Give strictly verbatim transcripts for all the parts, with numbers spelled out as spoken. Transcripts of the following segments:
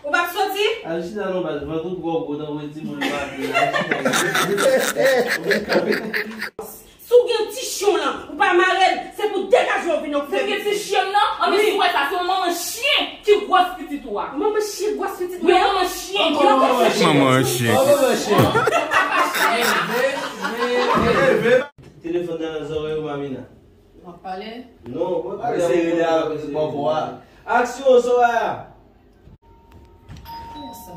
Ou p ap soti? Al chita non baz, vant ou twò gwo tankou yon timoun pa vle la. Al chita. Si w gen ti chen w lan, ou pa mare l, se pou degaje w vin nan. Si w gen ti chen w lan, anben si w wè sa, se yon manman chen ki gwòs pitit ou a. Manman chen gwòs pitit mwen? Wi, manman chen. Manman chen. Manman chen. Papa chen. Telefòn nan nan zòrèy ou, Mamina. W ap pale? Non, mwen pale. Ap eseye rele a bòkò a. Aksyon, Soraya! Kiyès sa?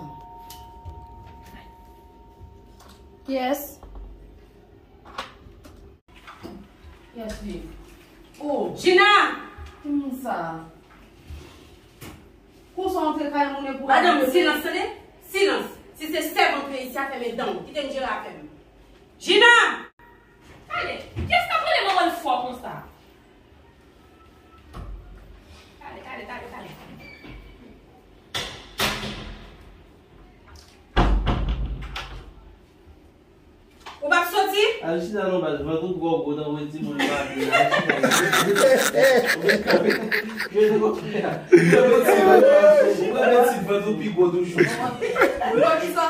Kiyès? Kiyès li? Oh, Gina! Ki moun sa? Konsa w antre kay moun e pou... Madanm, silans, tande? Silans! Si se sèvant mwen isi a, fèmen dan w. Kite m jere afè m. Gina! Tande, kiyès k ap rele manman l fò konsa? Tande, tande, tande, tande. Ou p ap soti? Al chita non baz, vant ou twò gwo tankou yon timoun pa vle la. Al chita. Ou gen kanpe. Ou gen kanpe. Ou gen kanpe, ti vant ou pi gwo toujou. Ou wè kisa?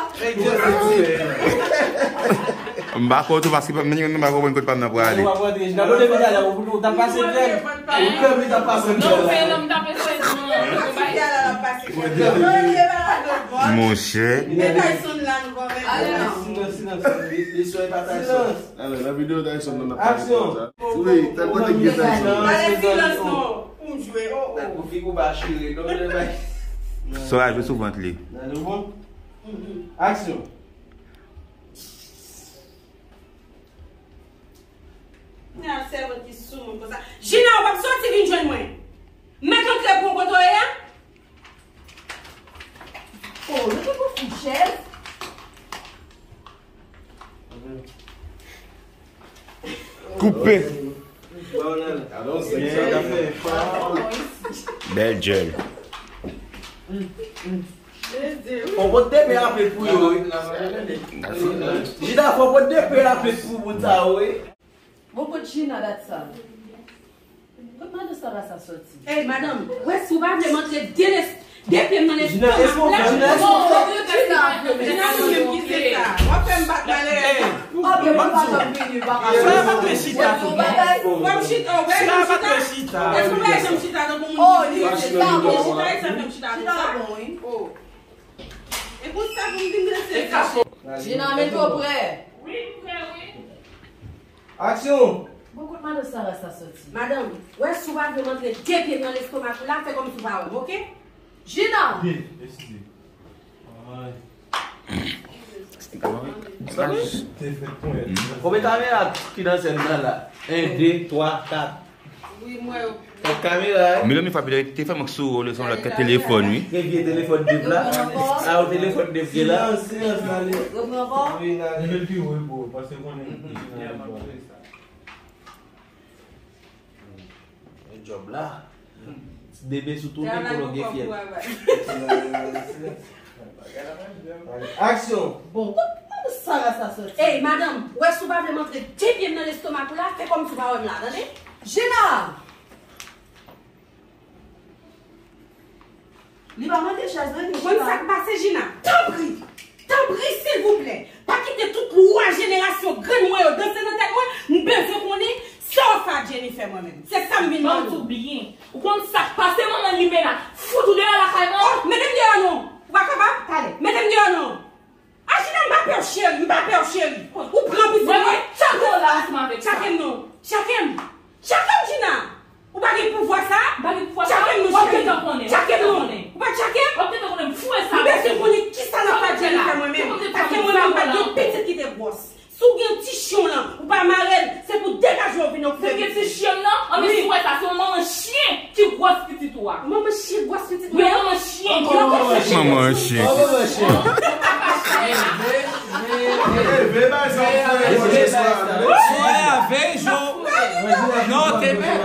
M pa kwè w tou paske pa, menm mwen pa konprann kot pa m nan prale. Ou pa konprann, Regina. Bon, depi talè, ou, ou t ap pase byen. Ou klèb li t ap pase byen. Non, men non, m t ap eseye di w. Monchè. Men Tyson la, nou konprann. Ale non. Silans, silans. Li, li sou pa Tyson. Silans. Alò, nan videyo Tyson nan ap pale konsa. Wi, tèl kote gen Tyson. Ale silans non. Pou m jwe, oh, oh. Pou figi w pa chire, non, men bay. Soraya jwe sou vant li. Nan nou bon? Aksyon. Nan sèvant ki sou moun konsa. Gina, w ap soti vin jwenn mwen. Mèt antre pou kote w ye a. Oh, yo te pou fout chèz. Koupe. Bèl djèl. Fò pot de pe aple pou yo, wi. Jida, fò pot de pe aple pou moun sa yo, wi. Bon, kot Gina dat sa? Kot madan Sara sa soti? Ey, madanm, wè si w pa vle m antre de les-, de pye m nan lestomak ou la. Gina, èske w vle, Gina, èske w vle? Gina, nou menm ki se sa. W ap fè m bat malè. Ey, ok, mwen pa janm vini, papa. Sara pa t chita tou. W ap chita, w ap chita. Èske w pa janm chita tankou moun ki se sa? Chita, chita, chita, chita, chita. Oh. E konsa pou m vin rete la. Gina, mete w prè. Wi, m prè, wi. Aksyon! Bon, kot madan Sara sa soti? Madanm, wè si w pa vle m antre de pye m nan lestomak ou la, fè kòmsi w pa wè m, oke? Gina! Konbyen kamera ki nan sèn nan la? En, de, twa, kat. Wi, m wè yo. Kat kamera, wi. Melanie Fabio te fè m sou ou, le son lòt kat telefòn, wi. Gen vye telefòn de pla. A, ou telefòn de pye la. Silans, silans, Nani. Repran ankò. Wi, Nani. Li pi wo, bro, paske konnen. Djòb la. Debe sou tou men kolon gen fyèl. Aksyon! Bon, kot madan Sara sa soti? Ey, madanm, wè si w pa vle m antre de pye m nan lestomak ou la, fè kòmsi w pa wè m la, tande? Gina! Li pa mande chèz nan, li chita. Ou konn sa k pase, Gina? Tanpri! Tanpri, silvouplè, pa kite tout lwa jenerasyon grann mwen yo danse nan tèt mwen. M bezwen konnen sa w fè a Jennifer mwen menm. Se sa m vin mande w. Ou byen. Ou konn sa k pase, manman Limena fout ou deyò lakay mwen. Oh, mete m deyò non. Ou pa kapab? Talè. Mete m deyò non. A Gina, m pa pè w cheri, m pa pè w cheri. Ou pran pitit mwen. Mwen tchake w la ansanm avèk sa. Tchake m non. Tchake m. Tchake m, Gina. Ou pa gen pouvwa sa? M pa gen pouvwa sa? Tchake m non, cheri. W ap gentan konnen. Tchake m non. Ou pa tchake m? W ap gentan konnen. M foure sa. M bezwen konnen kisa n ap fè Jennifer mwen menm. Paske mwen menm m pa t gen pitit ki te gwòs. Si w gen ti chen w lan, ou pa mare l, se pou degaje w vin nan koup. Si w gen ti chen w lan, anben si w wè sa, se yon manman chen ki gwòs pitit ou a. Manman chen gwòs pitit mwen? Wi, manman chen. Manman chen. Manman chen. Veye bay sa w fè. Soraya, veye jan w... Non, te bèl.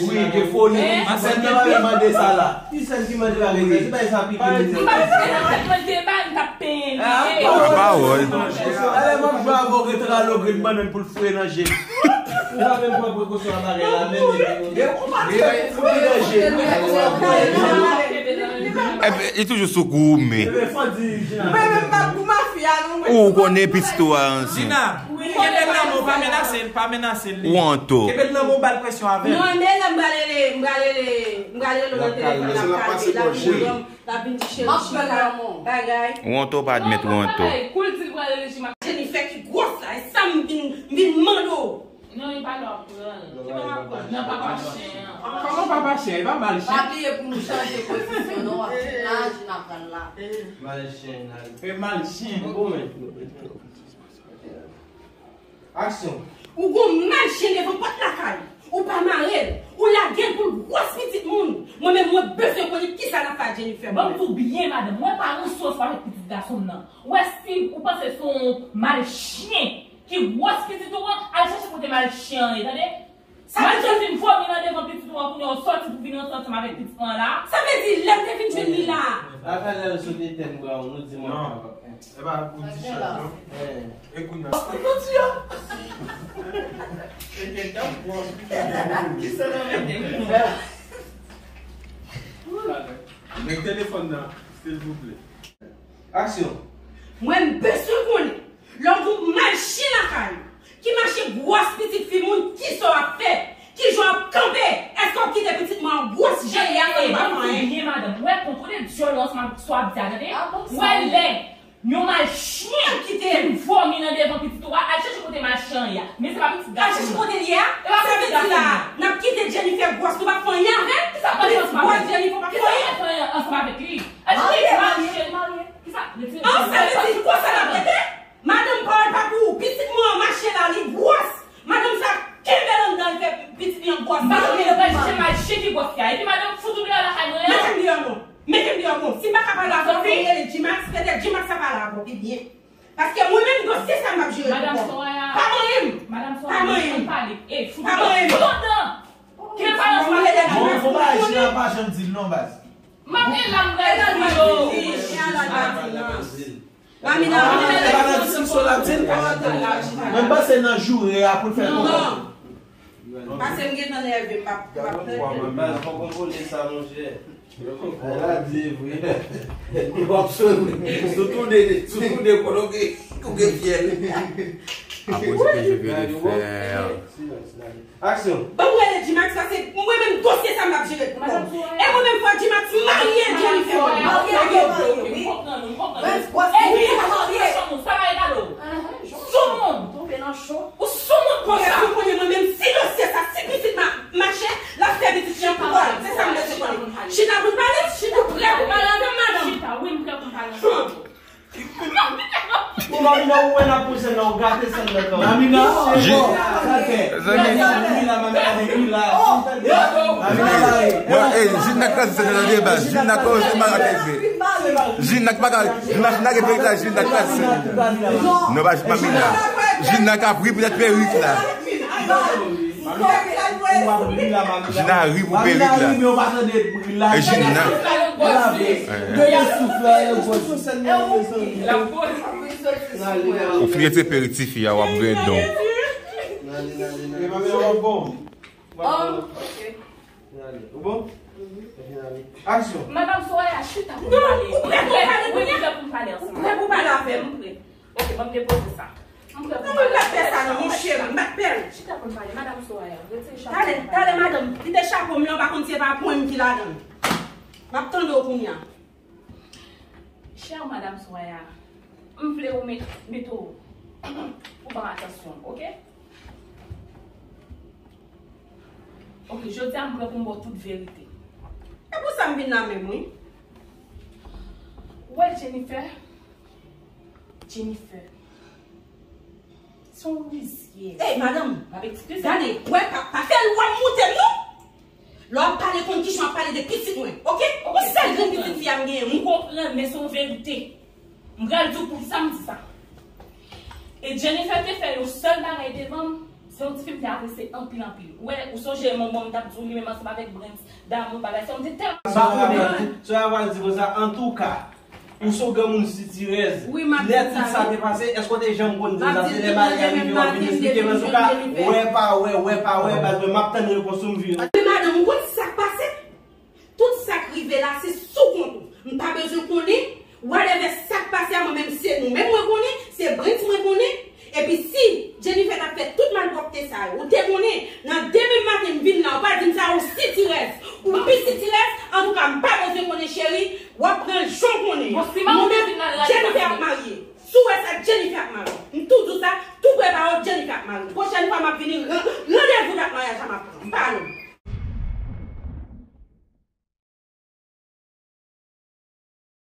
Wi, gen foli. Ansèt nan pa mande sa la. Ki sèl ki mande bagay sa? Se pa sa pike li. M pa t fè nan tèt mwen te ba, m t ap penyen li. Pawòl. Alè, m ap jwe avè w, rete rale w grenn bannann pou l fre nan je l. Ou pa menm pran prekosyon a bagay la, menm. Gen ou pa t fè pou fre nan je l. Epi, li toujou sou goumen. Mwen menm pa pou mafya, non, mwen. Ou konnen pitit ou a ansyen. Gina, kenbe l nan men w, pa menase l, pa menase l. Ou anto. Kenbe l nan men w, ba l presyon avè l. Non, men la, m prale, m prale, m prale nan telefòn, l ap kalme, l ap vin dòmi, l ap vin di cheri, chita, bagay. Ou anto, pa admèt ou anto. Kou l di l prale Jennifer ki gwòs la, e sa m vin, m vin mande w. Non, e pa lè w ap pran l. Ki lè w ap pran l? Nan papa chen an. Kòman papa chen? E pa mal chen. Pa bliye pou nou chanje pozisyon, non, w ap vin la, Gina pran l la. Mal chen, la. E mal chen. Bon, men. Aksyon. Ou gon mal chen devan pòt lakay. Ou pa mare l. Ou lage l pou l gwòs pitit moun. Mwen menm, mwen bezwen konnen kisa l ap fè ak Jennifer. Ban m di w byen, madanm. Mwen pa nan sòs avèk pitit gason m nan. Ou wè, si ou panse se yon mal chen ki gwòs pitit ou an, al chèche kote mal chen an ye, tande? Sa vle di fin vòmi nan devan pitit ou an, kounye a w sòti pou vin rantre ansanm avèk pitit mwen an la. Sa vle di, lè m te vin jwenn li la. Atalè l sot etèn bra w, nou di mwen. Non. E pa pou ti chat, non. E kounye a. Ou konn di a? E gen tan bò. Kisa nan men gen kounye a? Nèg telefòn nan, silvouplè. Aksyon. Mwen, m bezwen konnen, lè w gon mal chen lakay ou, ki mache gwòs pitit fi moun, kisa w ap fè? Kijan w ap kanpe? Èske w ap kite pitit mwen an gwòs jan li ye a san w pa fè anyen? Byen, madanm. Wè, kontwole dyòl ou ansanm ak sa w ap di a, tande? Wè, lè yon mal chen fin vòmi nan devan pitit ou a, al chèche kote mal chen an ye a. Men se pa pitit gason m nan. Al chèche kote l ye a? Sa vle di la, n ap kite Jennifer gwòs, nou p ap fè anyen avè l? Pitit gwòs Jennifer p ap fè anyen? Kisa w ap fè ansanm avèk li? Al chèche mal chen. Kisa? Retire. An, sa vle di konsa n ap rete? Madanm, pawòl pa pou ou. Pitit mwen an mache la, li gwòs. Madanm sa kenbe l anndan, li fè pitit li an gwòs. Madanm, li pral chèche mal chen ki gwòs li a. Epi madanm, fout ou deyò lakay mwen an. Mete m deyò non. Mete m deyò non. Si m pa ka pale avè w, fò w rele G-Max, petèt G-Max ka pale avè w pi byen. Paske mwen menm, dosye sa m ap jere pou kò m. Pa manyen m. Pa manyen m. Pa manyen m. Fout anndan. Bon, fò bagay Gina pa janm di l non, baz. M ap gen la, m pral di yo. Mamina. E pa nan disisyon l ap di l. Mwen panse nan joure a pou l fè konprann. Paske m gentan nève, m p ap, m p ap tande. Baz, fò kontwole sa, monchè. Ala di vre. W ap sou, sou toude, sou toude kote w gen, w gen fyèl. Akoz ke je vais le faire. Aksyon. Ban m rele G-Max, paske mwen menm dosye sa m ap jere pou kò m. E mwen menm fò G-Max marye Jennifer. Marye avè w, wi. M konprann ou, m konprann ou. Epi, sa pa egale w. Soumoun. Ou soumoun konsa. Ou konnen mwen menm si dosye sa, si pitit ma-, mache, l ap fè pitit li an pou kò l. Se sa m bezwen konnen. Chita pou n pale, ou prè pou pale avè m, madanm? Chita, wi, m prè pou m pale ansanm avè w. Bon, Mamina, ou wè n ap pouse nan, ou gate sèn nan kanmenm. Mamina, se bon, sa l fè. Mamina, Mamina, Mamina, Mamina, Mamina, Mamina. Bon, ey, Gina kraze sèn nan, tande, baz. Gina kòmanse mal ap egzè. Gina ki pa ka, Gina fin lage perik la, Gina kraze sèn nan. Non, pa Mamina. Gina k ap ri poutèt perik la. Gina ri pou perik la. E Gina. Ou fin retire perik tifi a, w ap gen don. Ou bon? Aksyon. Madanm Soraya, chita pou n pale. Non, ou prè pou pale kounye a? Wi, m prè pou pale ansanm. Ou prè pou pale avè m? M prè. Ok, ban m depoze sa. M prè pou pale. Non, m pa fè sa non, mon cheri, m pa pè. Chita pou n pale. Madanm Soraya, retire chapo. Talè, talè, madanm, kite chapo m lan, pa konn si se pa pwen m ki ladan l. M ap tande w kounye a. Chère Madame Soraya, m vle ou met, mete w, ou ban m atansyon, ok? Ok, jodi a m prè pou m ba w tout verite. E pou sa m vin la menm, wi. Ou wè Jennifer? Jennifer. Se yon rizyèz. Ey, madanm! M ap eksplize. Gade, wè, pa, pa fè lwa moute m, non! Lè w ap pale, konn kijan w ap pale de pitit mwen, ok? Yon sèl grenn pitit fi a m genyen, wi. M konprann, men se yon verite. M pral di w poukisa m di sa. E Jennifer te fè yon sèl bagay devan m, se yon tifi m te apresye anpil, anpil. Ou wè, ou sonje yon moman m t ap di w li menm ansanm avèk Brens, damou, bagay sa, m te tèlman... Sa w ap di konsa, antouka. Ou se yon granmoun sitirèz. Wi, m ap di sa, wi. Lè tout sa te pase, èske w te janm konn di m sa? Se lè bagay la rive w ap vin eksplike m, antouka, wè pa wè, wè pa wè, baz mwen, m ap tann repons ou, m vini. Wi, madanm, ou konn sa k pase? Tout sa k rive la, se sou kont ou. M pa bezwen konnen. Whatever sa k pase a, mwen menm se nou menm mwen konnen, se Brens mwen konnen. Epi si Jennifer t ap fè tout malpwòpte sa yo, ou te konnen, nan demen maten m vin la, ou pa di m sa, ou sitirèz, ou pi sitirèz, antouka m pa bezwen konnen cheri, w ap pran jan w konnen an. Bon, si maman te vin nan lari, Jennifer ap marye. Si w wè sa, Jennifer ap marye. M tou di w sa, tou prepare w, Jennifer ap marye. Pwochèn fwa m ap vini, ran- randevou dat maryaj la m ap pran. M pa non.